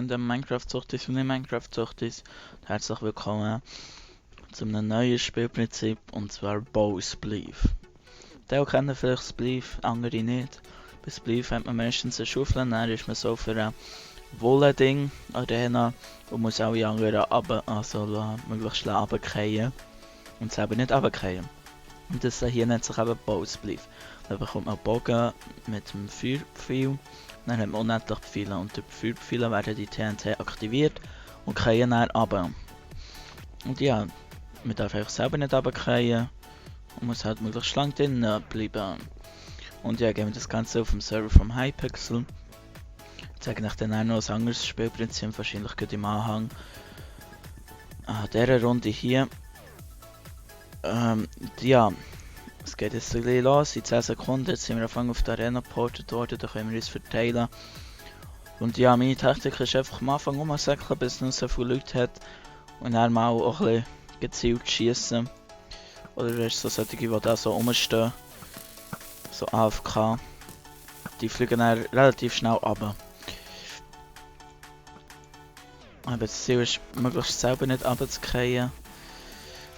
Freunde Minecraft-Suchtis und nicht Minecraft-Suchtis. Herzlich willkommen zu einem neuen Spielprinzip, und zwar Bows Belief. Die kennen vielleicht Spleef, andere nicht. Bei Spleef hat man meistens eine Schaufel, dann ist man so für ein Wolle-Ding, Arena, und muss alle anderen möglichst runterfallen und selber nicht runterfallen. Und das hier nennt sich eben Bows Belief. Dann bekommt man einen Bogen mit dem Feuerpfeil. Dann hat man unendlich Pfeile und durch die Feuerpfeile werden die TNT aktiviert und fallen dann runter. Und ja, man darf einfach selber nicht runterfallen und muss halt möglichst lang drin bleiben. Und ja, gehen wir das Ganze auf dem Server vom Hypixel. Ich zeige euch dann auch noch ein anderes Spielprinzip, wahrscheinlich gerade im Anhang an dieser Runde hier. Ja, es geht jetzt ein bisschen los. In 10 Sekunden jetzt sind wir auf der Arena geportet worden, da können wir uns verteilen. Und ja, meine Taktik ist einfach am Anfang rumsäckeln, bis es noch so viele Leute hat. Und dann mal auch ein bisschen gezielt schießen. Oder du hast so solche, die da so rumstehen. So AFK. Die fliegen dann relativ schnell runter. Aber das Ziel ist, möglichst selber nicht runterzufallen.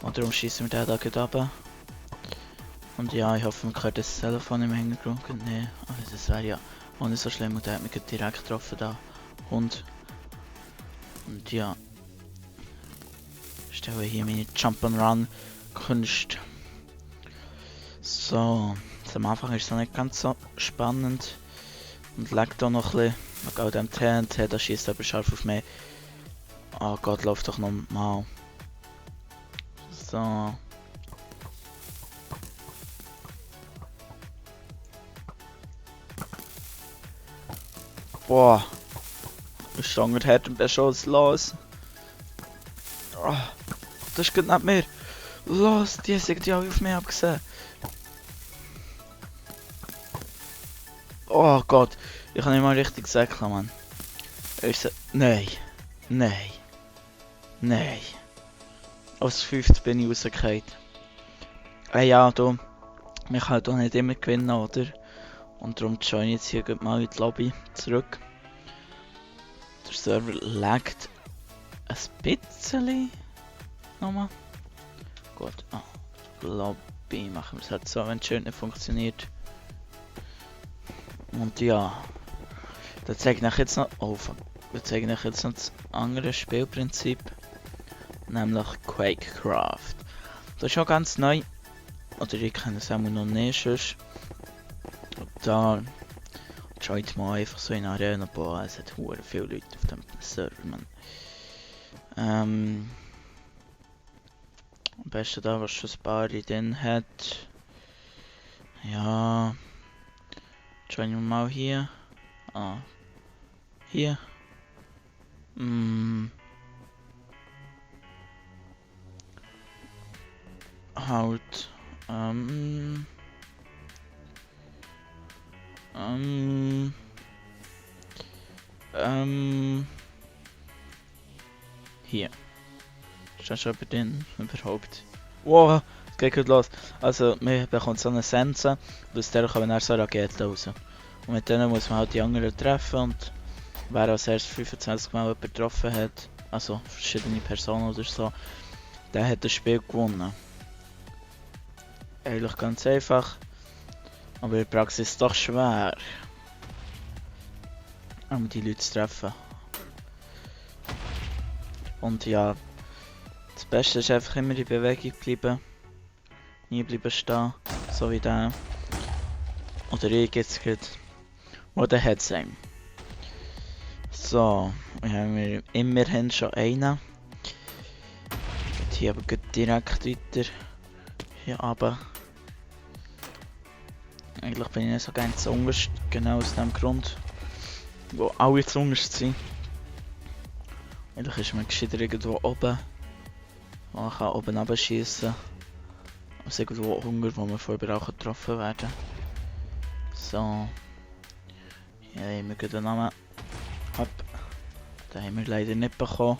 Und darum schießen wir den da gerade runter. Und ja, ich hoffe, man hört das Telefon im Hintergrund. Nee, also das wäre ja auch nicht so schlimm. Und der hat mich direkt getroffen, da Hund. Und ja, ich stelle hier meine Jump'n'Run Kunst. So, am Anfang ist es noch nicht ganz so spannend. Und leckt auch noch ein bisschen. Man geht dem TNT, da schießt aber scharf auf mich. Oh Gott, läuft doch nochmal. So. Boah. Ich stand hat und Beschuss los. Oh, das ist nicht mehr. Los, die sind ja auf mich abgesehen. Oh Gott, ich kann nicht mal richtig säckeln, Mann. Ich sag, nein. Nein. Nein. Als 5. bin ich rausgefallen. Ja, du. Man kann doch nicht immer gewinnen, oder? Und darum join ich jetzt hier mal in die Lobby zurück. Der Server laggt ein bisschen. Nochmal. Gut. Lobby machen wir es halt so, wenn es schön nicht funktioniert. Und ja. Da zeige ich jetzt noch. Oh fuck. Da zeige ich jetzt noch das andere Spielprinzip. Nämlich Quakecraft. Das ist schon ganz neu. Oder ich kenne es auch noch nicht. Sonst. Und da joint mal einfach so in Arena bauen. Es hat hure viele Leute auf dem Server, man. Am besten da, was schon ein paar drin hat. Ja. Joinen wir mal hier. Ah. Hier. Halt. Hier. Ist schon bei denen überhaupt? Wow, es geht gut los. Also, wir bekommen so eine Sense, und aus der kommen dann so Raketen raus. Und mit denen muss man halt die anderen treffen, und wer als erstes 25 Mal jemanden getroffen hat, also verschiedene Personen oder so, der hat das Spiel gewonnen. Eigentlich ganz einfach, aber in der Praxis doch schwer, um die Leute zu treffen. Und ja, das Beste ist einfach immer in Bewegung bleiben, nie bleiben stehen, so wie der. Oder ich jetzt gerade, oder hat es einem. So, wir haben immerhin schon einen. Hier aber direkt weiter hier runter. Eigentlich bin ich nicht so gerne zuunterst, genau aus dem Grund, wo alle zuunterst sind. Eigentlich ist man gescheiter irgendwo oben, wo man kann oben runterschiessen kann. Also irgendwo Hunger, wo man vorher auch getroffen werden kann. So. Hier haben wir gerade den Namen. Hopp. Den haben wir leider nicht bekommen.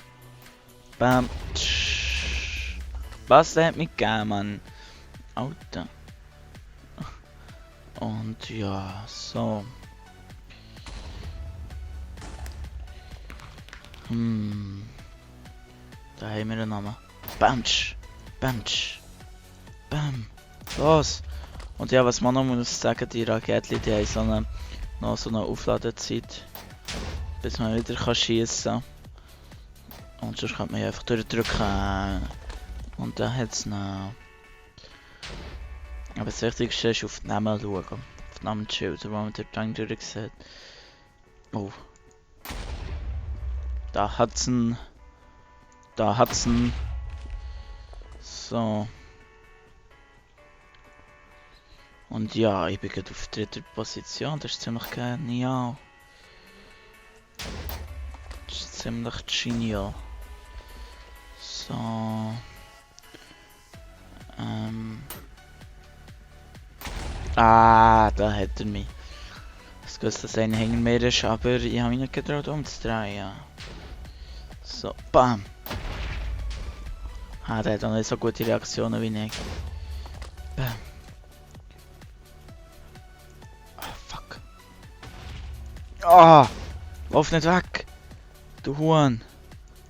Bam. Tsch. Was, der hat mich gegeben, Mann? Alter. Und ja, so. Da haben wir einen Namen. Bench. Bench. Bam. Los. Und ja, was man noch muss sagen, die Raketen, die haben noch so eine Aufladezeit, bis man wieder schießen kann. Und sonst kann man ja einfach durchdrücken. Und dann hat es noch... Aber das Wichtigste ist auf die Namen schauen. Auf die Namensschilder, wo man dort durch sieht. Oh. Da hat's einen. Da hat's einen. So. Und ja, ich bin gerade auf dritter Position. Das ist ziemlich genial. Das ist ziemlich genial. So. Ah, da hat er mich. Ich wusste, dass einer hinter mir ist, aber ich habe mich nicht getraut umzudrehen. So, bam! Ah, der hat auch nicht so gute Reaktionen wie ich. Bam! Ah, fuck! Ah! Lauf nicht weg! Du Huhn!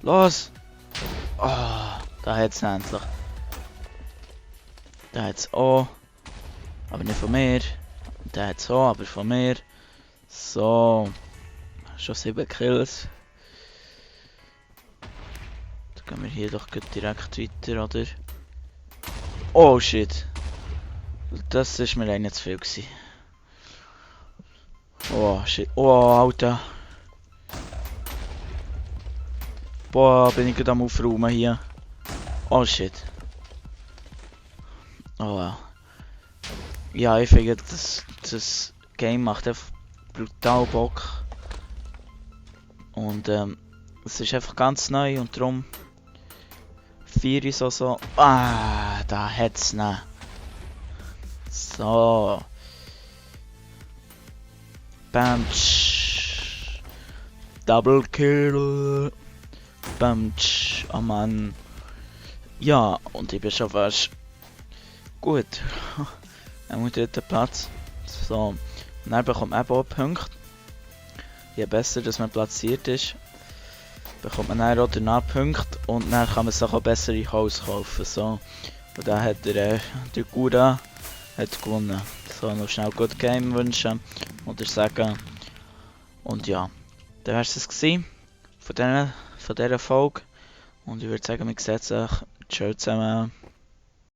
Los! Ah, da hat's endlich. Da hat's auch. Aber nicht von mir. Der hat's auch, aber von mir. So. Schon 7 Kills. Dann gehen wir hier doch direkt weiter, oder? Oh shit. Das ist mir eigentlich zu viel gewesen. Oh shit. Oh, Alter. Boah, bin ich gerade am Aufräumen hier. Oh shit. Oh wow. Ja, ich finde, das Game macht einfach brutal Bock. Und es ist einfach ganz neu und darum feiere ich so. Ah, da hat's ne. So. Bench. Double Kill. Bench. Oh Mann. Ja, und ich bin schon fast gut. Am dritten Platz. So. Und dann bekommt man eben auch Punkte. Je besser dass man platziert ist, bekommt man dann auch danach Punkte und dann kann man sich auch bessere Haus kaufen. So. Und dann hat der Gura hat gewonnen. So, noch schnell Good Game wünschen oder sagen. Und ja, dann war es gewesen von dieser Folge. Und ich würde sagen, wir sehen uns. Tschö zusammen.